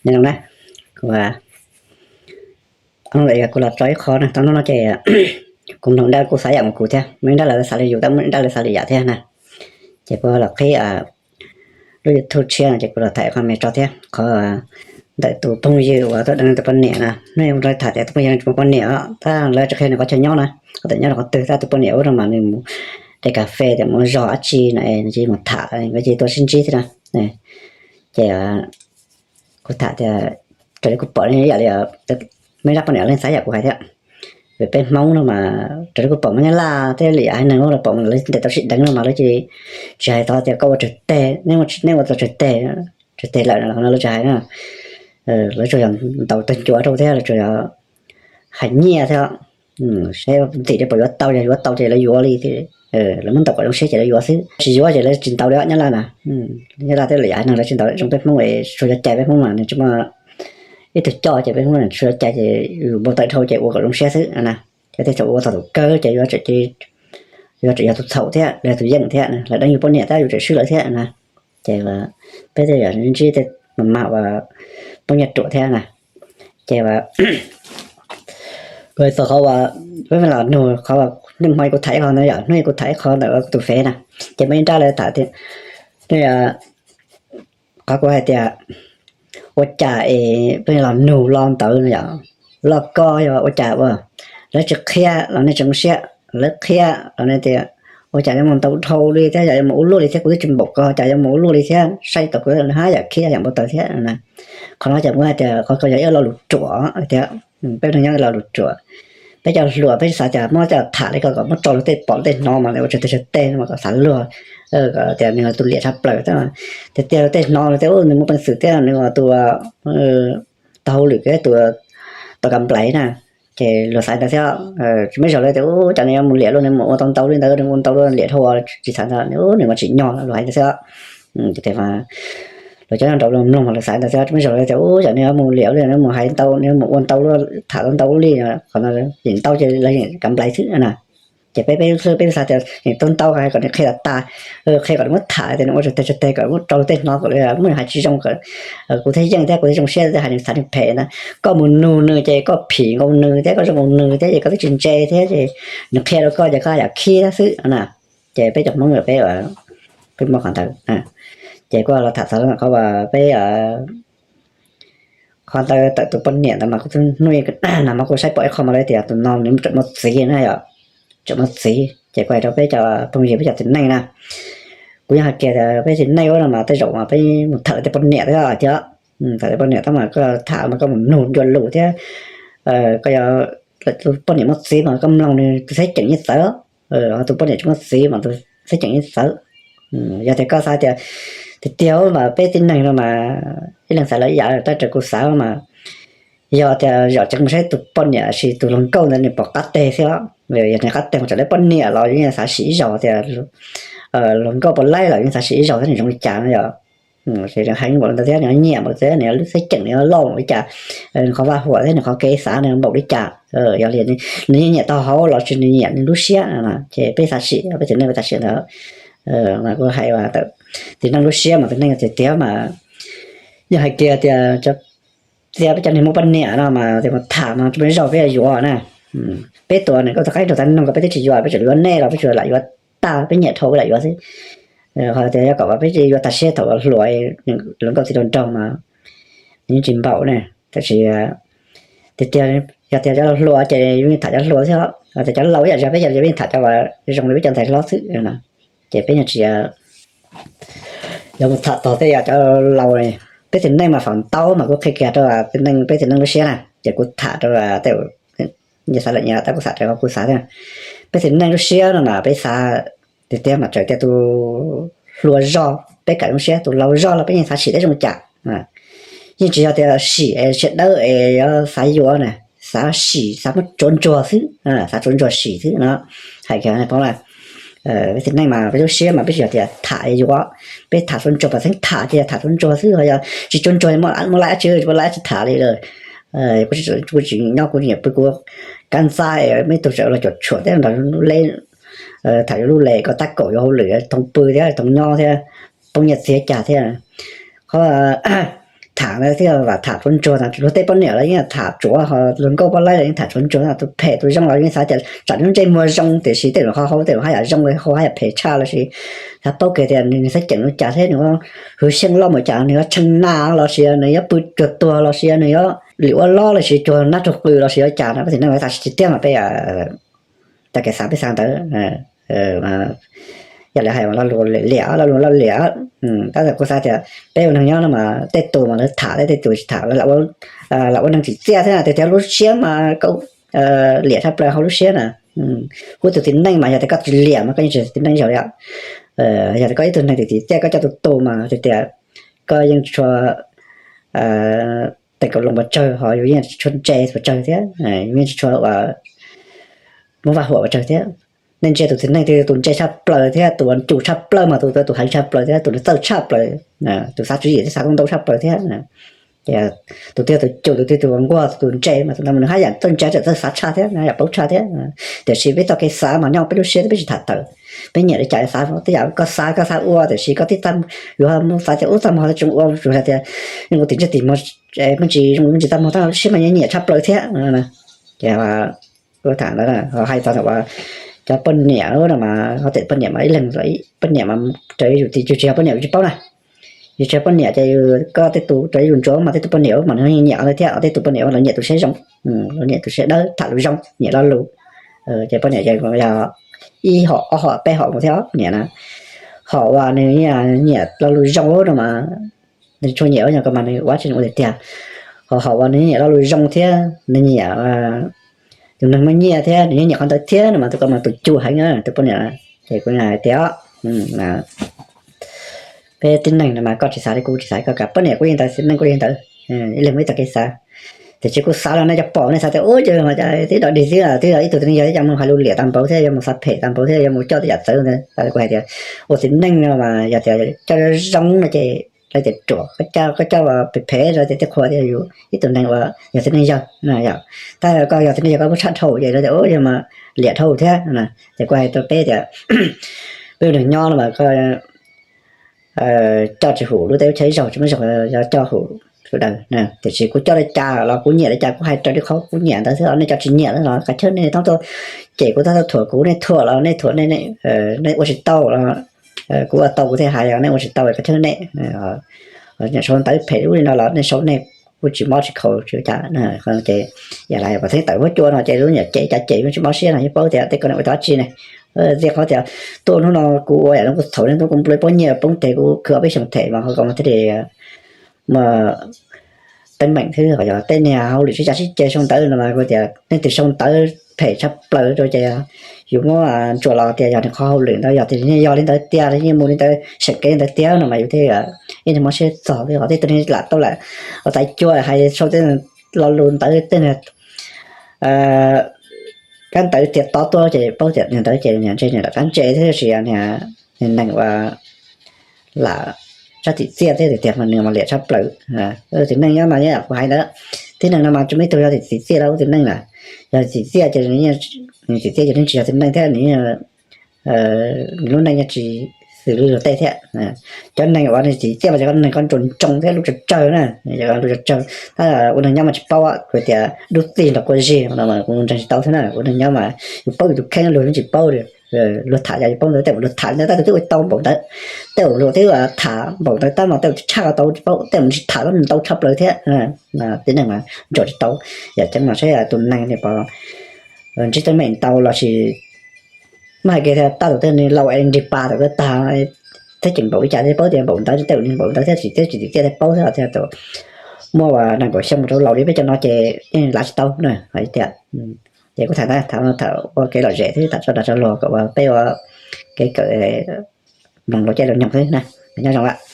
Nyob zoo na, kuv, kuv los tso ib qho na, tau hnub no ces kuv mloog dab kuj xav yam mus kuv thiab, muaj ib dab lawv xav li yus, tab muaj ib dab lawv xav li yam thiab na. Ces kuv los qhib lub YouTube tshiab no ces kuv los tham qhov me tso thiab, qhov ntawm tus phooj ywg uas tuaj deev tus poj niam na, nej ua rau tham tias tus phooj ywg tsis muaj poj niam os, tab lawv tsis qhia nws qhov chaw nyob na, qhov twg nyob rau qhov twg, tab tus poj niam ua rau mas nws mus de kas fes tias mus zog dab tsi no, nws cia li mus tham, nkawd cia li tuaj sib ntsib thiab na. Ces kuv tham tias raws li kuv pom ib yam li muaj ib zaj poj niam leej xav yam kuv hais thiab. Vim peb Hmoob no mas raws li kuv pom mas Nyab Laj thiab lwm yam haiv neeg los pom lawv ntes tau sib deev no mas lawv cia li tsis hais txog tias koj ua tsawg teg, nej ua txog tsawg teg, tsawg teg lawm no los qhov no lawv tsis hais na. Lawv tsuas yog ntaus tawg ncuav rau thiab lawv tsuas yog hais nyiaj thiab. Seb ntim li puas yuav tau, yog yuav tau ces lawv yuav li thiab. Lawv muab ntaus kom zoo siab ces lawv yuav xwb, tsis yuav ces lawv tsis ntaus li os Nyab Laj na. Nyab Laj thiab lwm yam haiv neeg lawv tsis ntaus zoo peb Hmoob, tsuas yog cais peb Hmoob mas nws tsis muaj ib tug coj ces peb Hmoob tsuas yog cais ces yus npau taws dhau ces ua kom zoo siab xwb na. Ces tej thaum ua txog tus kawg ces yuav tsum yog tus txhaum thiab los yog tus yeej thiab, lawv deev yus poj niam tab yus tseem swb lawv thiab na. Ces peb tej yam ntsib tej mas mas uas poj niam ruam thiab na. Ces kuv txog qhov uas peb los nug qhov, hnub hmo kuv tham ib qho ntawd yom, hnub kuv tham ib qho ntawm tus fev na, ces muaj ib nrab lawv tham tias, qhov kuv hais tias ua cas es peb los nug los ntawd no yom, los koj yog ua cas ua, lawv tsis qhia los nej tsis zoo siab, lawv qhia los nej tias ua cas nej mus ntau dhau li thiab, yog yuav mus ua luaj li thiab, kuv twb tsis npaum koj cas yuav mus ua luaj li thiab, saib tau kuv hab yam khib yam npau taws thiab. Qhov no ces kuv hais tias qhov ko yog ib lo lus ruam tias peb neeg nyob lo lus ruam. Peb cov hluas peb xav tias muab coj tham li ko kom muab tso luag tej pom tej hnov mas ua tsawg teg tsawg teg no mas kom xav luag, kom tias nws tus liam tshaj plaws thiab. Tiag tiag tej hnov tias nws muaj peev xwm thiab nws ua tus tau hauj lwm thiab tus tau kam nplais na, ces luag xav ntawd thiab. Tsis muaj ib zaug lawv tias ua cas nws yuav mus liam luaj, nws mus ua tau ntau li ntawd, nws ua ntau luaj liam dhau, tsis xav ntawd, nws mas tsim nyog luag hais ntawd thiab. Ces luag cov nyob nraud luag mloog mas luag xav ntawd thiab, tsis muaj ib zaug lawv tias ua cas nws yuav mus liam luaj, nws mus hais ntau, nws mus ua ntau luaj, tham tau ntau li, qhov no yeem ntau ces lawv yeem kam nplais xwb na. Ces peb peb xwb peb xav tias yeem tau ntau hais kom nws qhia tas tas, qhia kom nws muab tham tias nws ua tsawg teg tsawg teg kom muab rau luag tej hnov kom muab nws hais tsis zoo kom kuv thiaj yeej thiab kuv thiaj zoo siab thiab hais nws xav nws phem na. Koj mus nug nws ces koj phim nkaus nws thiab koj zoo nkaus nws thiab ces koj twb tsis ntse thiab ces nws qhia rau koj ces koj yam khib thiab xwb na. Ces peb cov Hmoob peb peb muaj qhov ntawd. Ces kuj los tham txog qhov uas peb qhov ntawd tawm tus poj niam ntawd mas kuv hnub no mas kuv saib pom ib qho mas lawv tias tus no nws tseem muaj txiv na yom, tseem muaj txiv. Ces kuv hais rau peb cov phooj ywg peb cov txiv neej na, kuv yeej hais kiag tias peb txiv neej no mas tej zaum mas peb mus tham lawv tej poj niam thiab tias, tham lawv poj niam tab mas koj tham mas koj mus nug ncua lus thiab, koj yog tus poj niam muaj txiv mas koj mloog nws tus xeeb ceem yeej txawv, ho tus poj niam tsis muaj txiv mas tus xeeb ceem yeej txawv. Yog tias koj xav tias tiag tiag mas peb txiv neej no mas ib leeg xav lawv ib yam, tab sis kuv xav mas yog tias zaum tseem mus saib tus poj niam sis tus hluas nkauj ntawd nws pom qab teg thiab, yog nws qab teg mas txawm lawv poj niam los yeej xav sim ib zaug tias hluas nkauj puas laib los yeej xav sim ib zaug thiab nws zoo li cas no yom. Heev npaum li ntawd thiab nws nyiam npaum li ntawd thiab nws lub xeeb ceem nws loj npaum li cas, nws qhov vaj huam thiab nws qhov kev xav nws npaum li cas, yog li nws yeej nyiam taub hau los sis nws nyiam nws lub siab no ces peb xav sim, peb txiv neej peb xav sim ntawd. Mas kuv hais txiv neej lub siab mas txiv neej tiag tiag mas yeej hais kiag tias tias peb cov neeg muaj poj niam no mas tias mus tham mas tsis muaj zaug peb yuav yuav na. Peb tuav nws koj txog qaib nrog tag nug ko peb twb tsis yuav, peb tseem yuav nej los peb tsuas lam yuav tag, peb nyiam dhau peb lam yuav xwb. Ho tias yog kom peb yuav tag siab thaum hluas, hluas nkauj txiv nraug nraug mas nws yeej tsis npaum ne. Tab sis tiag tiag yog tias cov hluas ces yeej tham cov hluas xwb, tias cov laus ib yam li peb cov yeej tham cov uas zoo li peb cov ntxhais hlob xwb. Ces peb yeej tsis yuav mus tham txog tej yam cov laus li. Peb txiv neej mas feem ntau mas kuv qhia kiag rau txiv neej, peb txiv neej lub siab na ces kuv tham rau tej nyias xav lawm nyias, tab kuv xav raws qhov kuv xav thiab. Peb txiv neej lub siab no mas peb xav tiag tiag mas txawm tias tus hluas zog peb kam zoo siab, tus laus zog los peb yeej xav sim tib zoo cas. Yeej tsis yog tias sim es siab dawb es yuav xav yuav na, xav sim xav muab tsuav ntsuag xwb, xav tsuav ntsuag sim xwb no. Hais kiag peb txiv neej mas peb lub siab mas peb tsis yog tias tham yuav, peb tham tsuav ntsuag pam xeeb tham ces tham tsuav ntsuag xwb, ho yog tsis tsuav ntsuag muaj laib dab tsi, tsis muaj laib dab tsi tham li lawm. Kuv tsis nyob kuv niam pw kuv kab ntxab es muaj ib tug tseem los cuam tshuam thiab nrog lub leb, tham yuav lub leb kom tab kaum yuav hauj lwm thooj pw thiab thooj nyob thiab poob nyiaj txiag cas thiab. Qhov tham ntawd thiab, tham tsuav ntsuag na, luag tej poj niam los yeej tham tsuav, ho luag nkauj poj laib los yeej tham tsuav ntsuag na. Tus phem tus zoo los yeej xav tias tsam ntsej muag zoo tiam sis tej zaum ho hauv tej zaum haj yam zoo li, hauv haj yam phem tshaj los sis xav paub kiag tias nws xav ceem li cas thiab nws hwv xyeej loj mus cas, nws yuav tshee na los sis nws yuav pw cuag tuag los sis nws yuav lim ua lob los sis cuag nab raug qw los sis yuav cas na, pab tim neej xav tsis tiag mas peb cov kev xav peb xav ntawd. Yog li hais lo lus liam, lo lus liam, tab sis kuv xav tias peb ua neeg nyob no mas tej tus mas lawv tham thiab, tej tus tsis tham, lam ua neeg tsim txiaj thiab tias lub siab mas koj liam tshaj plaws hauv lub siab na. Kuv tus txiv neej mas yog tias koj tsis liam mas koj yeej tsis txiv neej zaug li. Yog tias koj ib tug neeg tsim txiaj koj coj tus tus mas tias koj yeej tsis tshua teem kaum loo pes tsawg, ho yus yeej tsis tshua ntse pes tsawg thiab, yus yeej tsis tshua ua muab vaj huam pes tsawg thiab. Nej ntsia tus txiv neej twg tus ntse tshaj plaws thiab tus uas cum tshaj plaws mas tus tus heev tshaj plaws thiab tus nws txawj tshaj plaws, tus xav tswv yim thiab xav tau ntau tshaj plaws thiab. Ces tus twg tus cum, tus twg tus uas nquag, tus ntse mas tus ntawd mas nws haj yam txawj ntse, txawj xav tshaj thiab, haj yam paub tshaj thiab. Tiam sis peb txoj kev xav mas nyob peb lub siab thiab peb tsis tham tawm. Peb nyiam li cas xav, tej yam koj xav koj xav ua tiam sis koj tib tag yuav xav tias ub tag hmo tsis ua, tsuas hais tias yeej ua tim ntsej tim muag, me ntsis zoo me ntsis tag hmo tab lub siab mas nyiam tshaj plaws thiab. Ces tham ntawd hais txog ntawm cov poj niam no mas ho tem poj niam mas ib leeg, poj niam mas raws yus tsis, yus tsis yog poj niam yus tsis paub na. Yus tsis yog poj niam ces koj tej tus raws yus ntsuav mas tej tus poj niam mas nws nyiam ntawd thiab, tej tus poj niam lawv nyiam tus siab zoo, lawv nyiam tus siab dawb, tham lus zoo, nyiam lo lus. Ces poj niam ces yog ib hom ob hom peb hom mus thiab poj niam na. Hom uas nws nyiam lo lus zoo no mas nws tshua nyiam, yog koj mas nws ua tsis ua tiag tiag. Ho hom uas nws nyiam lo lus zoo thiab nws nyiam tus neeg muaj nyiaj thiab nws nyiam qhov ntawd thiab no mas tus ko mas tus cum heev, tus poj niam. Ces kuv hais tias peb tib neeg no mas koj tsis xav li kuv tsis xav li koj, poj niam kuj li ntawd, txiv neej kuj li ntawd, ib leeg muaj ib txoj kev xav. Tiam sis kuv xav los nej cov pom nej xav tias ub cas mas twb dog dig xwb, twb ib tug tib neeg yog ib co mus hais lus liam tag npaum thiab, yuav mus xav phem tag npaum thiab, yuav mus coj tej yam txawv ntawd. Kuv hais tias ua txiv neej no mas yog tias coj zoo no ces lawv tias ruam, koj coj phem phem lawv tias tej qhua tias yus ib tug neeg uas yog txiv neej yawg no yom. Tab koj yog txiv neej yawg koj muab tshaj dhau ces lawv tias ub yog mas liam dhau thiab. Ces kuv hais rau peb tias peb ua neeg nyob no mas koj coj tsis hum lub teb lub chaw ib zaug, tsis muaj zaug yuav coj hum sawv daws. Tiam sis kuv coj li cas los kuv nyiam li cas kuv hais raws li qhov kuv nyiam ntawd xwb, nej cov tsis nyiam los kav chawj nej, txhob tuaj cem kuv, txhob tuaj thuam kuv, nej thuam los nej thuam nej, nej ua tsis tau los kuv ua tau kuv thiaj hais, nej ua tsis tau kav chawj nej. Nyiam sau ntawv phem ub li no los nej sau nej kuj tsis mob tsis khaus tsis ua cas. Ces yam li pom txheeb tawm huab cua no ces lub nyiam cem cas cem yeej tsis mob siab no, yeej paub tias tej ko ua tau dab tsi ne. Tias qhov tias tuaj hnub no kuv ua yam no kuv txhaum nej hnub kuv nplua pob nyiaj poob teg kuv khwv ob peb xyoos them mas ho ko thiaj li muaj teeb meem xwb. Ho yog tej niag hauj lwm sib cav sib ceg sau ntawv no mas kuv tias leej twg sau ntawv phem tshaj plaws rau ces yus muab ntsuas los tias yog nws qhov hauj lwm ntawd, yog tias nws yog li ntawd tiag, yeej mus li ntawd seem kev li ntawd tiag no mas yus thiaj ib niag mob siab txog li. Ho tej tug neeg lam tau lam ua txais cua hais sau tej lo lus ntawd tej niag kab ntawv tias tod tuaj ces paub tias niag ntawd ces niag ntshe niag lam qab ntse thiab, tab sis niag neeg uas lam sab tsim txiaj thiab tiag tiag mas nws mas liam tshaj plaws. Txiv neej nyob mas nyob yam kuv hais ntawd, tib neeg no mas tsis muaj ib tug yog txiv txiaj rau txiv neej na. Yog txiv txiaj ces nws txiv txiaj ces nws tsis yog txiv neej thiab nws lub neej yeej tsis xws li luag tej thiab. Cov neeg uas nws txiv txiaj mas yog cov neeg koj nruas nroo thiab lub tsawg tsawg na, lub tsawg tsawg. Tab ua neeg nyob mas tsis paub, kuv tias dub txig nrog quaj zig no mas kuv ntseeg tsis tau thiab na. Ua neeg nyob mas yus paub yus tus kheej, luag yeej tsis paub. Luag tham yog yus paub ntawd, tej zaum luag tham li ntawd tab sis twb ua tau npaum ntawd, tej zaum luag twb tham npaum ntawd tab mas tej zaum tsis tshaj tau tsis paub, tej zaum tsis tham tab ntau tshaj plaws thiab. Tib neeg mas ntsuas tsis tau. Yam ceeb mas saib tus neeg nws puas ntsib teeb meem ntau los sis mas hais kiag tias tab tus twg nws laus es nrig pas tau twb tag thiab, ceem npaum li cas thiaj paub tias npaum ntawd, tej zaum nws npaum ntawd thiab tsis, thiab tsis txiaj thiaj paub thiab. Muaj uas nees nkaum xyoo mus rau laus li peb cov no ces yeej lav tsis tau na. Hais tias ces kuv tham ntawd tham no tham ua kev lom zem thiab tham tso dag tso luag kom uas peb ua kev kawm mloog luag caij luag nyoog xwb na. Nyob zoo lawm.